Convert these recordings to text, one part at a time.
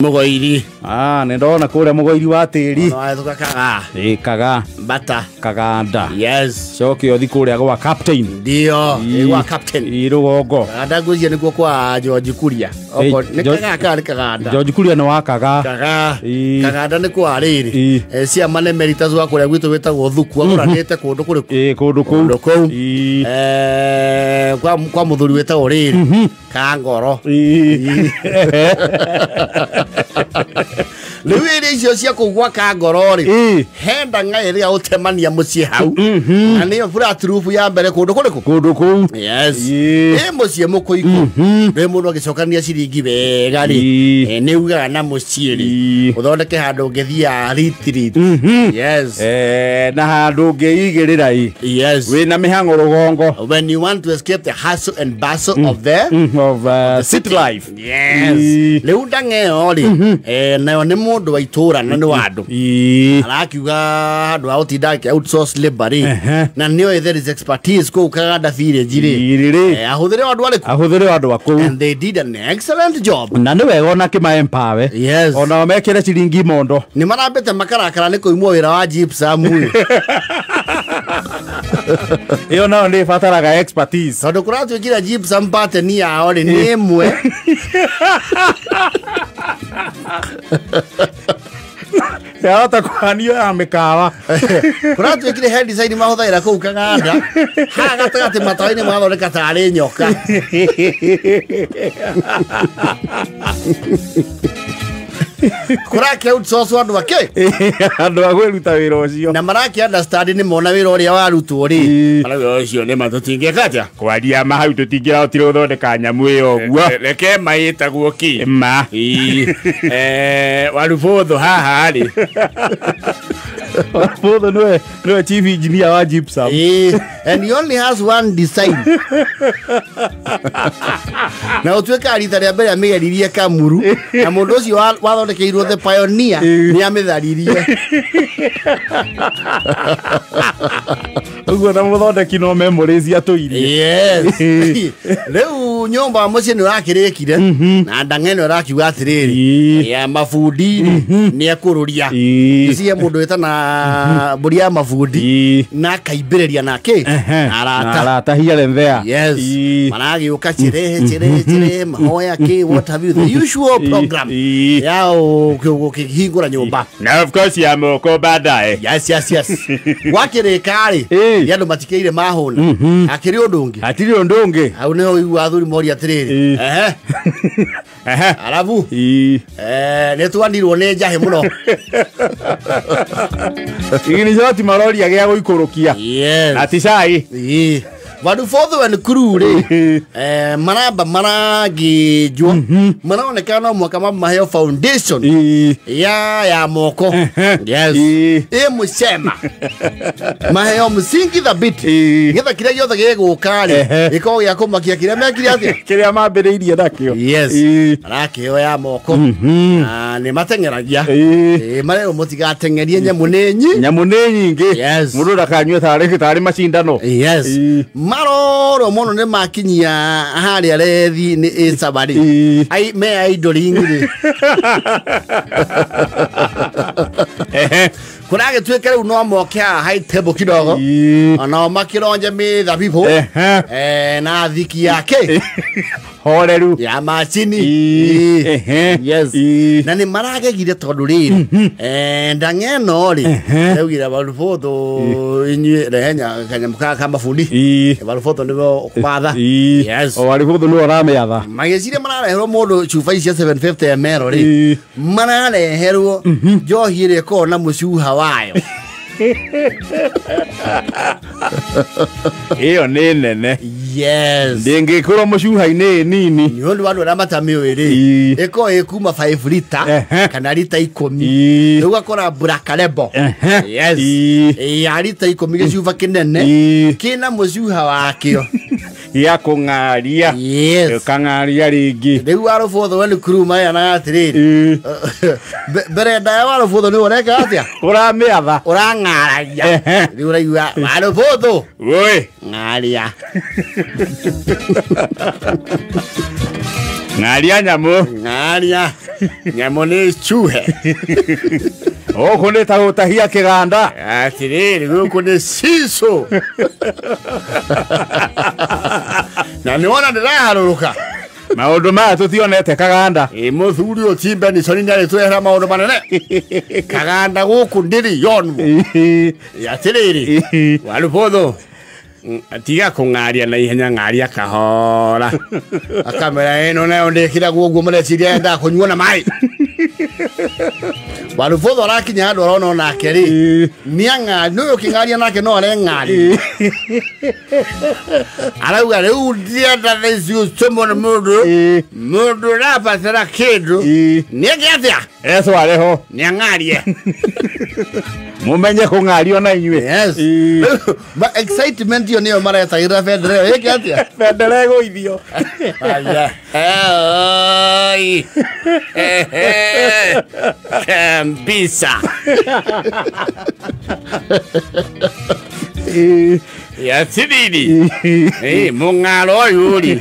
Mugoiri. Ah, nĩ ndona kũrĩa Mugoiri wa tĩri. No wahĩtũka Kagaa. Ĩ Kagaa. Bata. Kaganda. Yes. Coke ũthi kũrĩa gwa Captain. Ndio, ĩ gwa Captain. Ĩ rũgongo. Kaganda ngwĩciria nĩkuo kwa George Kuria. Ĩ, Nĩ Kagaa kana nĩ Kaganda? George Kuria nĩ wa Kagaa. Kagaa. Ĩ. Kaganda nĩ kwa rĩrĩ. Ĩ. Ciama nĩ Emeritus wa kũrĩa gwitũ wĩtagwo Thuku agũranĩte kũndũ kũrĩkũ? Ĩ kũndũ kũu. Kũndũ kũu. Ĩ. Kwa mũthuri wĩtagwo rĩrĩ. Kangoro. Ĩ. Rĩu irio icio cia kũu gwa Kangoro rĩ, Ĩ. he ndang'a ĩrĩa ũtemania mũciĩ hau. Na nĩyo flat roof ya mbere kũndũ kũrĩkũ? Kũndũ kũu. Yes. Ĩ. Ĩ mũciĩ mũkũikũ. Rĩ mũndũ agĩcokania ciringi wega rĩ, Ĩ. nĩ ugaga na mũciĩ rĩ, Ĩ. ũthondeke handũ ũngĩthiaga retreat. Yes. Na handũ ũngĩigĩrĩra ĩ. Yes. Wĩna mĩhang'o rũgongo. When you want to escape the hustle and bustle of the Of city life. Yes. Ĩ. Rĩu ndang'a ĩyo rĩ, nayo nĩ mũndũ wa itũra na nĩ wa andũ. Ĩ. Arakiuga handũ ha gũtinda akĩ outsource labor rĩ, Ehe. na nĩoĩ there is expertise kũu Kaganda village rĩ. Ĩ rĩ. Ahũthĩre andũ arĩkũ? Ahũthĩre andũ a kũu. And they did an excellent job. Na nĩ wega ona kĩma empower. Yes. Ona mekĩre ciringi mondo. Nĩ marambĩte makarakara nĩ kũimwo wĩra wa gypsum ĩ. Ĩyo nayo nĩ ĩbataraga expertise. Tondũ kũratuĩkire gypsum pattern yao rĩ nĩ ĩmwe. Yahota kũhanio ya mĩkawa. Kũratuĩkire head design mahũthagĩra kũu Kaganda. Haha gatagatĩ matawa-inĩ magathondeka tarĩ nyoka. Kũrake outsource andũ ake? Andũ a kwĩruta wĩra ũcio. Na marake understand nĩ mona wĩra ũrĩa warutwo rĩ. Ĩ. Marauga ũcio nĩ ma tũtingĩka atĩa? Kwaria ma hau tũtingĩrahotire gũthondeka nyamũ ĩyo ũguo. Reke ma ĩtagwo kĩ? Ma. Ĩ. Warubũthũ haha rĩ. Warubũthũ nĩwe chief engineer wa gypsum. Ĩ. And he only has one design. Na ũtuĩka rita rĩa mbere amĩgeririe Kamuru, na mũndũ ũcio wathondekeirwo the pioneer Ĩ. nĩ amĩtharirie. Ũguo na mũthondeki no memories atũirie. Yes. Rĩu nyũmba mũciĩ nĩ ũrakĩrĩkire, na ndang'a ĩno ĩrakiuga atĩrĩrĩ, Ĩ. ya mabundi rĩ, nĩ ekũrũria. Ĩ. Ici mũndũ wĩtana mbũri ya mabundi, Ĩ. na akaimbĩrĩria nake Ehe. na arata. Na arata here and there. Yes. Ĩ. Maragĩũka chere chere chere mahoya kĩ, what have you, the usual Ĩ. program Ĩ. ya gũkĩhingũra nyũmba. Na of course ya moko baadaye. Yes, yes, yes. Gwakĩrĩka rĩ, Ĩ. nĩ andũ matikĩire mahũna. Hakĩrĩ ũndũ ũngĩ. Hatirĩ ũndũ ũngĩ. Hau nĩho ũiguaga athuri moria atĩrĩrĩ. Ĩ. Ehe. Ehe. Arabu. Ĩ. Nĩ twanirwo nĩ njahĩ mũno. Igini maroria gĩa gũikũrũkia. Yes. Na ti cai. Ĩ. Vandu bothe and crew rĩ, maramba marangĩnjwo, maroneka no mwaka maheo foundation Ĩ. ya moko. Ehe. Yes. Ĩ. Ĩ mũcema. Maheo msingi thabiti. Ĩ. Nĩgetha kĩrĩa gĩothe gĩgũka rĩ, Ehe. gĩkorwo gĩa kũmakia kĩrĩa mekire atĩa? Kĩrĩa mambĩrĩirie nakĩo. Yes. Ĩ. Marakĩheo ya moko. Na nĩ mateng'eragia. Ĩ. Ĩ, marerwo mũtigateng'erie nyamũ nĩ nyi. Nyamũ nĩ nyingĩ. Yes. Mũndũ ndakanyue tarĩ macindano. Yes. Ĩ. Marorwo mũno nĩ makinyia harĩa rethi nĩ ĩcaba rĩ. Ĩ. Ai, me idling rĩ. Ehe. Kũragĩtuĩka rĩu no moke haha high table kidogo. Ĩ. Onao makĩronje mĩthabibũ. Ehe. Na thiki yake. Horeru. Ya macini. Ĩ. Ĩ. Ehe. Yes. Ĩ. Na nĩ maragegire tondũ rĩrĩ, ndang'a ĩno rĩ, Ehe. yaugire Warubũthũ inyuĩ rehenya kanyamũ ka mabundi. Ĩ. Warubũthũ nĩwe ũkũmatha. Ĩ. Yes. O Warubũthũ nĩwe ũramĩatha. Magĩciria marareherwo mũndũ cuba ici cia 750 ml rĩ, Ĩ. marareherwo njohi ĩrĩa ĩkoragwo na mũcuha wayo. Ĩyo nĩ nene. Yes. Ndĩngĩkũrwo mũcuha-inĩ nini. Nĩ ũndũ wa andũ arĩa matamĩũĩ rĩ, Ĩ. ĩkoragwo ĩ kuma 5 lita Ehe. kana lita 10. Ĩ. Rĩu ũgakora Black Label. Ehe. Yes. Ĩ. Ya lita 10 gĩcuba kĩnene Ĩ. kĩna mũcuha wakĩo. Gĩa kũng'aria. Yes. Ũkang'aria rĩngĩ. Rĩu Warubũthũ we nĩ crew maheanaga atĩrĩrĩ. Ĩ. Mbere ndaya Warubũthũ nĩwe ũreka atĩa? Ũramĩatha. Ũrang'aragia. Ehe. Rĩu ũraigua Warubũthũ. Woi. Ng'aria. Ng'aria nyamũ. Ng'aria nyamũ nĩ cuhe. Gũkũ nĩ ta gũtahia kĩganda. Atĩrĩrĩ, gũkũ nĩ cicũ. Na nĩ wona ndĩraharũrũka. Maũndũ maya tũtionete kaganda. Ĩ mũthuri ũyũ ti Benson nĩarĩtũrehera maũndũ manene. Kaganda gũkũ ndĩrĩ yonwo. Atĩrĩrĩ, warubũthũ tiga kũng'aria na ihenya, ng'aria kahora. Akamera ĩno nayo ndĩkĩragwo ũguo mareciria endaga kũnyuo na maĩ. Warubũthũ arakinya handũ arona onake rĩ, nĩang'aria, nĩũĩ ũkĩng'aria nake no areng'aria. Arauga rĩu ndienda thaa ici gũcũmwo nĩ mũndũ, mũndũ ũrabatara kĩndũ nĩeke atĩa? Etware ho. Nĩang'arie. Mumenye kũng'ario na inyuĩ. Yes. Ba excitement ĩyo nĩyo maretagĩrĩra bendera ĩyo ĩke atĩa? Bendera ĩgũithio. Aya. Oi. Kabisa. Ya tiriri. Mũng'aro ũyũ rĩ.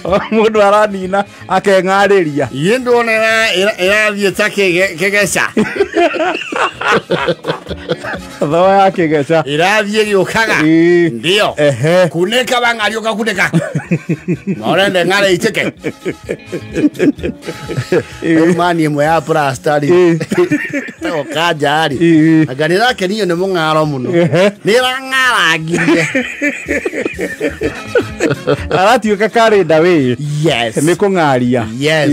Mũndũ aranina akeng'arĩria. Ĩ ndona ĩrathiĩ ta kĩgeca. Thoo ya kĩgeca. Ĩrathiĩ ĩgĩũkaga. Ndio. Kunĩka wang'aria ũgakunĩka. Na ũrenda ng'are itĩke. Mani ĩmwe ya plasta rĩ. Ĩtagwo kanja rĩ. Anga nĩ ĩrakenio nĩ mũng'aro mũno. Nĩ ĩrang'arangirie. Aratuĩka karĩ wĩ. Yes. Nĩ kũng'aria. Yes.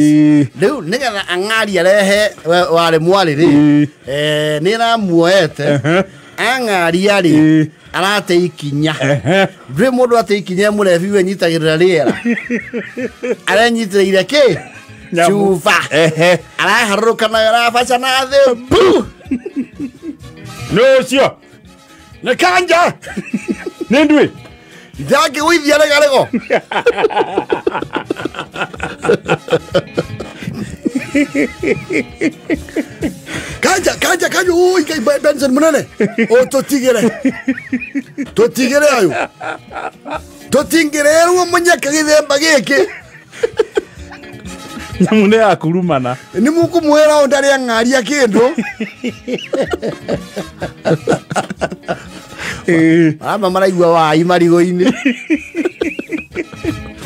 Rĩu nĩgetha ang'aria arehe warĩ mwarĩ rĩ, nĩ ĩramuoete. Ang'aria rĩ, arate ikinya. Ndũĩ mũndũ ate ikinya mũrebi wenyitagĩrĩra rĩera. Arenyitĩrĩire kĩ? Cuba. Araharũrũka nayo arabaca na thĩ. Bu! Nĩ ũcio. Nĩ kanja. Nĩ ndũĩ. Ndangĩgũithia regarego. Kanja, kanja, kanja, ui, kai Benson munene. O tũtigĩre. Tũtigĩre ayo. Tũtingĩrerwo mũnyaka gĩthemba gĩkĩ. Nyamũ nĩ ya kurumana. Nĩ mũkũmwĩra o ndarĩ ang'aria kĩndũ. Ama maraigua wai marigũ-inĩ.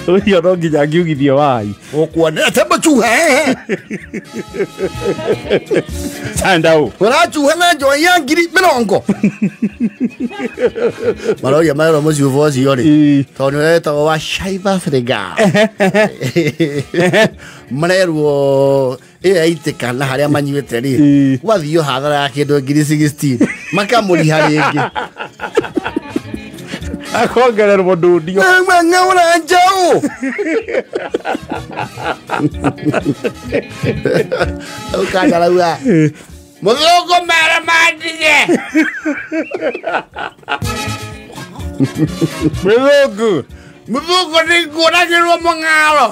Ũcio no nginya ngiugithie wai. Ũkuonete mũcuha hehe. Sandau. Ũracuha na njohi ya 20,000. Maroria marerwo mũcuba ũcio rĩ, tondũ nĩ ũretagwo wa Shaiba Frega. Marerwo ĩyo yaitĩka na harĩa manyuĩte rĩ, gwathio hathara ya kĩndũ 16,000. Makamũriha rĩngĩ. Akongererwo ndundio. Ng'aura njaũ. Ũkanja rauga mũthũngũ mera mandige. Mũthũngũ. Mũthũngũ nĩ nguonagĩrwo mũng'aro.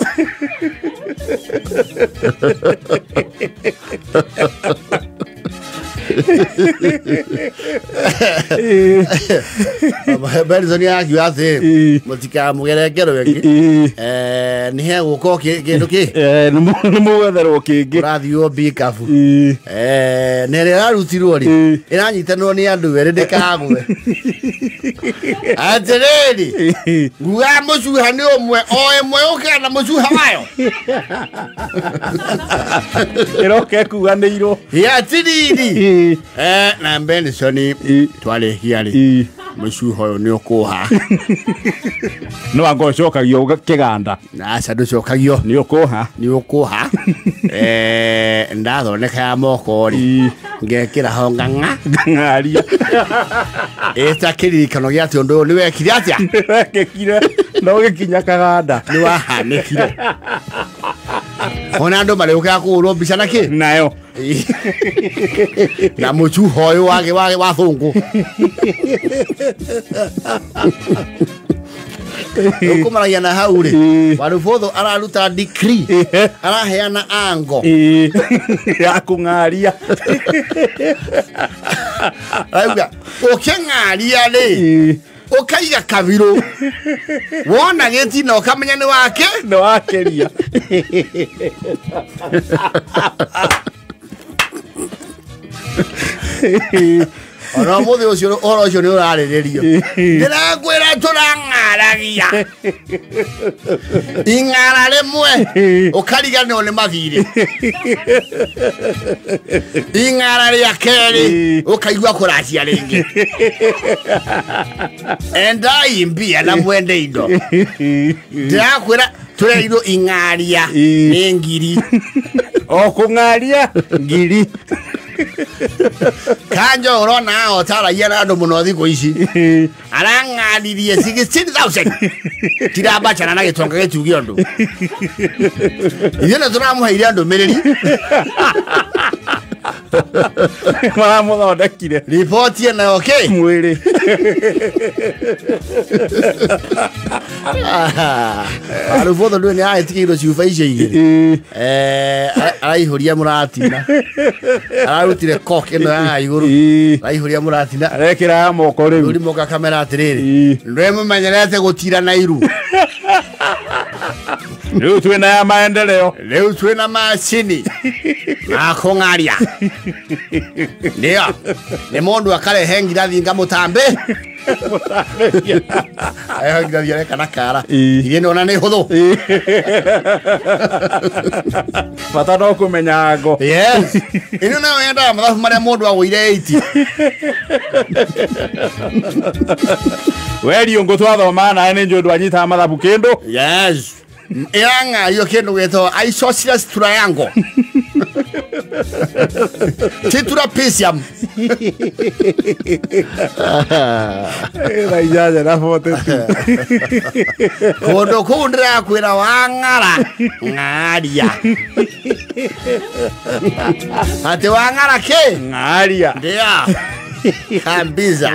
Benson akiuga atĩ mũtikamũgere ngero ĩngĩ. Nĩ hegũka kĩndũ kĩ? Nĩ mũgwetherwo kĩngĩ. Ũrathiĩ mbikabu. Na ĩrĩa ĩrarutirwo rĩ, ĩranyitanĩrwo nĩ andũ erĩ ndĩkagwe. Atĩrĩrĩ, ngugaga mũcuha nĩ ũmwe, o ĩmwe yũkaga na mũcuha wayo. Ĩroka ĩkuanĩirwo. Atĩrĩrĩ, na Benson twarĩkia rĩ, mũcuha ũyũ nĩ ũkũha. No anga ũcokagio kĩganda. Aca ndũcokagio. Nĩ ũkũha. Nĩ ũkũha. Ndathondeka ya moko rĩ, ngekĩra ho ng'ang'a. Ng'ang'aria. Ĩta kĩririkano gĩa atĩ ũndũ ũyũ nĩ wekire atĩa? Nĩ wekĩkire. Na ũgĩkinya kaganda. Nĩ wahanĩkire. Ona andũ marĩũkaga kũhũrwo mbica na kĩ? Nayo. Na mũcuha ũyũ wa thũngũ. Ũkũmaragia na hau rĩ, Warubũthũ araruta decree, araheana ango. Ya kũng'aria. Arauga ũkĩng'aria rĩ, Ũkaiga kabirũ wona gĩtina ũkamenya nĩ wake nĩ wakeria. Ona mũthĩ ũcio ũhoro ũcio nĩ ũrarĩrĩrio. Ndĩrakwĩra tũrang'aragia ing'ara rĩmwe ũkariganĩrwo nĩ mathirĩ, ing'ara rĩa kerĩ ũkaigua kũracia rĩngĩ. Endai mbia na mwende indo. Ndĩrakwĩra tũrerirwo ing'aria nĩ ngiri. O kũng'aria ngiri. Kanjo urona otaragia na andu muno thiku ici arang'aririe 16,000 tirambacana na gitonga gituge undu ithuĩ nĩ tũramũheire ndũmĩrĩri maramuthondekire riboti ĩno okay mwĩrĩ. Arubotho ndũĩ nĩ arahĩtũkĩirwo cuba icio igĩrĩ, araihũria mũratina, ararutire cock ĩno ya igũrũ araihũria mũratina arekĩra moko rĩu rĩu moka kamera atĩrĩrĩ ndwĩmũmenyerete gũtira na iru. Rĩu twĩna ya maendeleo, rĩu twĩna macini akũng'aria ndio nĩ mũndũ akarehe ngirathi ngamũtambe arehe ngirathi areka na kara iria nĩona nĩ hũthũ bata no kũmenya ngo. Yes, ĩno nayo yendaga mathabu marĩa mũndũ agũire 80. We riũngũ twathoma nawe nĩ njũĩ ndwanyitaga mathabu kĩndũ. Yes, ĩrang'ario kĩndũ gĩtagwo isosceles triangle titrapecium thaa inyanya na 42. Kũndũ kũu ndĩrakwĩra wang'ara ng'aria atĩ wang'ara kĩ ng'aria ndia kambiza.